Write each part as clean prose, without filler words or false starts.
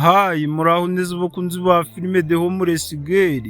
Hi, muraho neza bakunzi ba filime The Homeless Girl.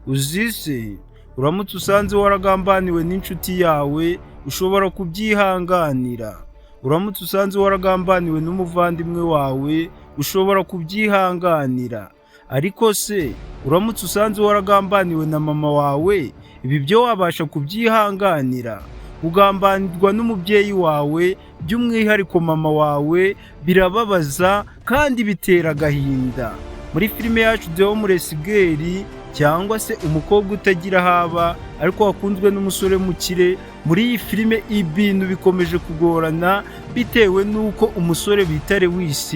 Uzi se uramutse usanze waragambaniwe n'inshuti yawe, ushobora kubyihanganira? Uramutse usanze waragambaniwe n'umuvandimwe wawe, ushobora kubyihanganira? Ariko se uramutse usanze waragambaniwe na mama wawe, ibi byo wabasha kubyihanganira? Kugambanirwa n'umubyeyi wawe, by'umwihariko mama wawe, birababaza kandi bitera agahinda. Muri filime yacu The Homeless Girl, cyangwa se umukobwa utagira aho aba ariko wakunzwe n'umusore mukire, muri iyi filime ibintu bikomeje kugorana bitewe n'uko umusore bita Lewis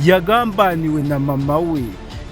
yagambaniwe na mama we.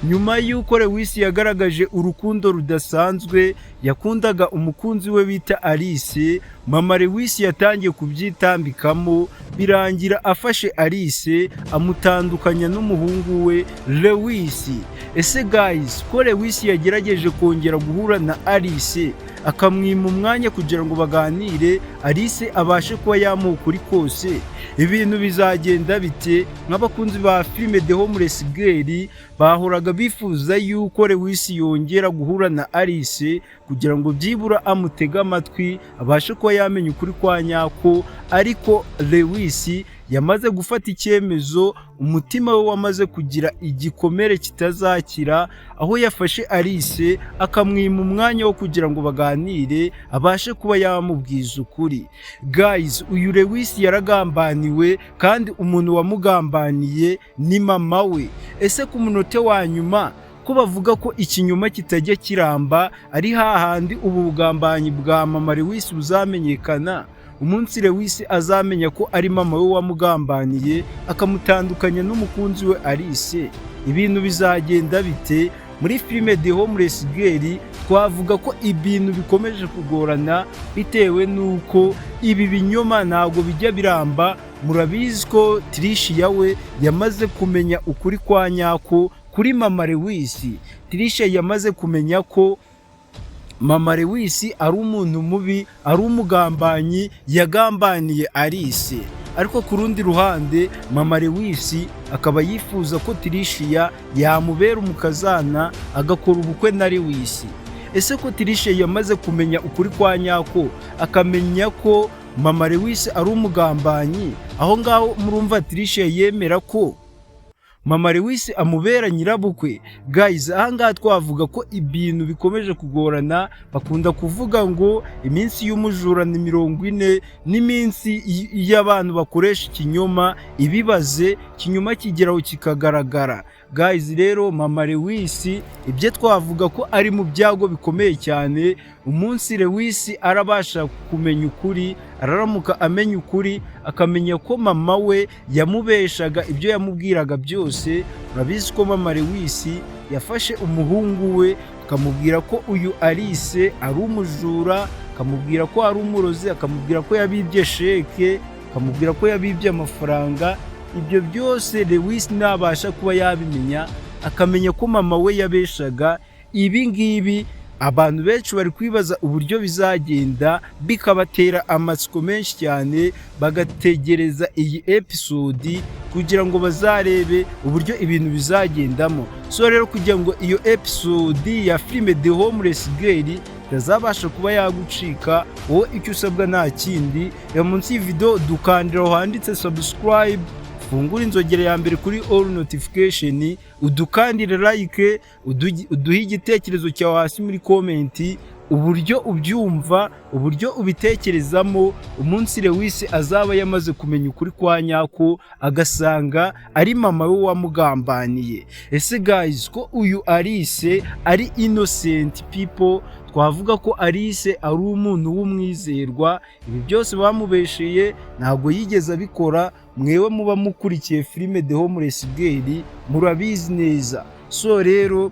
Nyuma y'uko Lewis yagaragaje urukundo rudasanzwe yakundaga umukunzi we bita Alice, mama Lewis yatangiye kubyitambikamo, birangira afashe Alice amutandukanya n'umuhungu we Lewis. Ese guys, ko Lewis yagerageje kongera guhura na Alice, akamwima umwanya kugira ngo baganire, Alice abashe kuba yamuha ukuri kose, ibintu bizagenda bite? Nk'abakunzi ba filime The Homeless Girl bahoraga bifuza yuko Lewis yongera guhura na Alice kugira ngo byibura amutege amatwi, abashe kuba yamenya ukuri kwa nyako. Ariko Lewis yamaze gufata icyemezo, umutima we wamaze kugira igikomere kitazakira, aho yafashe Alice akamwima umwanya wo kugira ngo baganire, abashe kuba yamubwiza ukuri. Guys, uyu Lewis yaragambaniwe kandi umuntu wamugambaniye ni mama we. Ese ku munota wa nyuma, ko bavuga ko ikinyoma kitajya kiramba, ari hahandi ubu bugambanyi bwa mama Lewis buzamenyekana? Umunsi Lewis azamenya ko ari mama we wamugambaniye akamutandukanya n'umukunzi we Alice, ibintu bizagenda bite? Muri filime The Homeless Girl twavuga ko ibintu bikomeje kugorana bitewe n'uko ibi binyoma ntabwo bijya biramba. Murabizi ko Tricia we yamaze kumenya ukuri kwa nyako kuri mama Lewis. Tricia yamaze kumenya ko mama Lewis ari umuntu mubi, ari umugambanyi, yagambaniye Alice. Ariko ku rundi ruhande, mama Lewis akaba yifuza ko Tricia yamubera umukazana, agakora ubukwe na Lewis. Ese ko Tricia yamaze kumenya ukuri kwa nyako, akamenya ko mama Lewis ari umugambanyi, aho ngaho murumva Tricia yemera ko mama Lewis amubera nyirabukwe? Guys, aha ngaha twavuga ko ibintu bikomeje kugorana. Bakunda kuvuga ngo iminsi y'umujura ni 40, n'iminsi y'abantu bakoresha ikinyoma ibibaze, ikinyoma kigeraho kikagaragara. Guys, rero mama Lewis ibyo twavuga ko ari mu byago bikomeye cyane. Umunsi Lewis arabasha kumenya ukuri, araramuka amenya ukuri, akamenya ko mama we yamubeshaga ibyo yamubwiraga byose. Urabizi ko mama Lewis yafashe umuhungu we akamubwira ko uyu Alice ari umujura, akamubwira ko ari umurozi, akamubwira ko yabibye sheke, akamubwira ko yabibye amafaranga. Ibyo byose Lewis nabasha kuba yabimenya, akamenya ko mama we yabeshaga, ibi ngibi abantu benshi bari kwibaza uburyo bizagenda, bikabatera amatsiko menshi cyane, bagategereza iyi episode kugira ngo bazarebe uburyo ibintu bizagendamo. So rero, kugira ngo iyo episode ya filime The Homeless Girl itazabasha kuba yagucika, wowe icyo usabwa nta kindi. Reba munsi y'iyi video, dukandira aho handitse subscribe, fungura inzogera ya mbere kuri all notification, udukandire like, uduhe igitekerezo cyawe hasi muri comment, uburyo ubyumva, uburyo ubitekerezamo, umunsi Lewis azaba yamaze kumenya ukuri kwa nyako, agasanga ari mama we wamugambaniye. Ese guys, ko uyu Alice ari innocent people, twavuga ko Alice ari umuntu w'umwizerwa, ibi byose bamubesheye ntabwo yigeze abikora. Mwewe muba mukurikiye filime The Homeless Girl murabizi neza. So rero,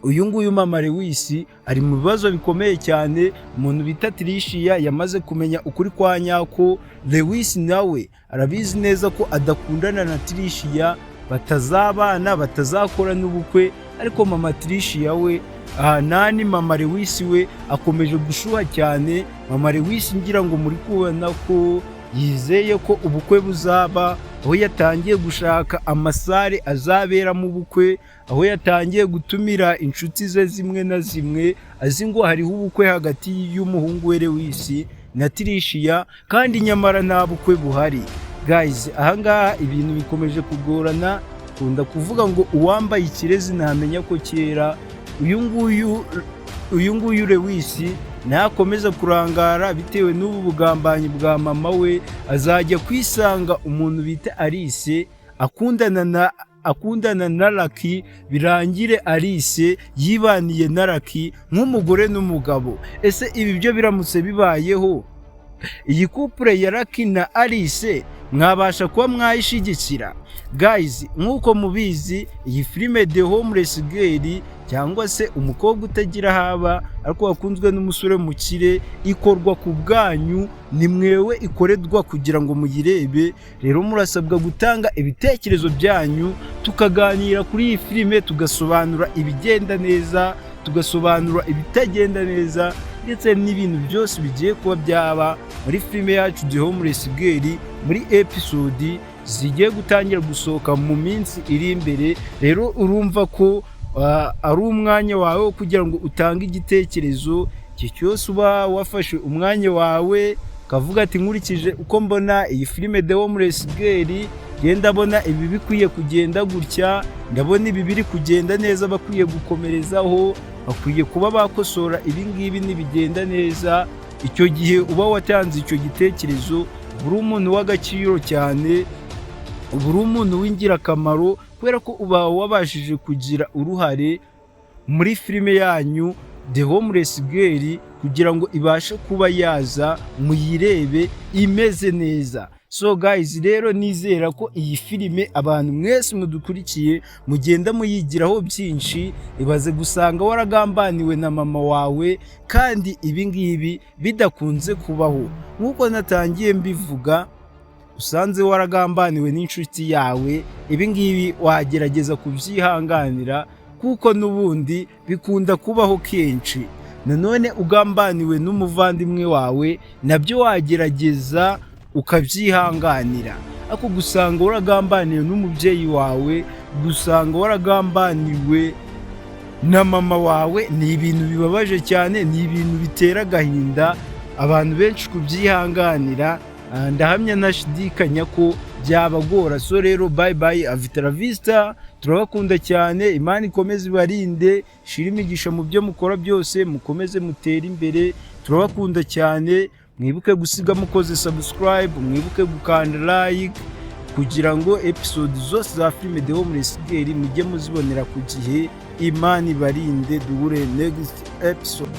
uyu nguyu mama Lewis ari mu bibazo bikomeye cyane. Umuntu bita Tricia yamaze kumenya ukuri kwa nyako. Lewis nawe arabizi neza ko adakundana na Tricia, batazabana, batazakora n'ubukwe. Ariko mama Tricia we, aha nani, mama Lewis we akomeje gushuha cyane. Mama Lewis ngira ngo muri kubona ko yizeye ko ubukwe buzaba. aho yatangiye gushaka amasalle azaberamo ubukwe, aho yatangiye gutumira inshuti ze zimwe na zimwe, azi ngo hariho ubukwe hagati y'umuhungu we Lewis na Tricia, kandi nyamara nta bukwe buhari. Guys, ahangaha ibintu bikomeje kugorana. Kunda kuvuga ngo uwambaye ikirezi ntamenya ko kera. Uyu nguyu Lewis nakomeza kurangara bitewe n'ubu bugambanyi bwa mama we, azajya kwisanga umuntu bita Alice akundana na Lucky, birangire Alice yibaniye na Lucky nk'umugore n'umugabo. Ese ibi byo biramutse bibayeho, iyi couple ya Lucky na Alice mwabasha kuba mwayishyigikira? Guys, nk'uko mubizi, iyi filime The Homeless Girl, cyangwa se umukobwa utagira haba ariko wakunzwe n'umusore mukire, ikorwa ku bwanyu. Ni mwewe ikorerwa kugira ngo muyirebe. Rero murasabwa gutanga ibitekerezo byanyu, tukaganira kuri iyi filime, tugasobanura ibigenda neza, tugasobanura ibitagenda neza, ndetse n'ibintu byose bigiye kuba byaba muri filime yacu The Homeless Girl muri episode zigiye gutangira gusohoka mu minsi iri imbere. Rero urumva ko ari umwanya wawe wo kugira ngo utange igitekerezo. Igihe cyose uba wafashe umwanya wawe ukavuga ati: "Nkurikije uko mbona iyi filime The Homeless Girl, ngenda ndabona ibi bikwiye kugenda gutya, ndabona ibi biri kugenda neza bakwiye gukomerezaho, bakwiye kuba bakosora ibi ngibi ntibigenda neza." Icyo gihe uba watanze icyo gitekerezo, uba uri umuntu w'agaciro cyane, uba uri umuntu w'ingirakamaro, kubera ko uba wabashije kugira uruhare muri filime yanyu The Homeless Girl kugira ngo ibashe kuba yaza muyirebe imeze neza. So guys, rero nizera ko iyi filime abantu mwese mudukurikiye mugenda muyigiraho byinshi. Ibaze gusanga waragambaniwe na mama wawe, kandi ibi ngibi bidakunze kubaho. Nk'uko natangiye mbivuga, usanze waragambaniwe n'inshuti yawe, ibi ngibi wagerageza kubyihanganira kuko n'ubundi bikunda kubaho kenshi. Nanone ugambaniwe n'umuvandimwe wawe, nabyo wagerageza ukabyihanganira. Ariko gusanga waragambaniwe n'umubyeyi wawe, gusanga waragambaniwe na mama wawe, ni ibintu bibabaje cyane, ni ibintu bitera agahinda. Abantu benshi kubyihanganira, ndahamya ntashidikanya ko byabagora. So rero, bye bye, hasta la vista. Turabakunda cyane. Imana ikomeze ibarinde, shira imigisha mu byo mukora byose, mukomeze mutere imbere. Turabakunda cyane. Mwibuke gusiga mukoze subscribe, mwibuke gukanda like kugira ngo episode zose za filime The Homeless Girl mujye muzibonera ku gihe. Imana ibarinde, duhure next episode.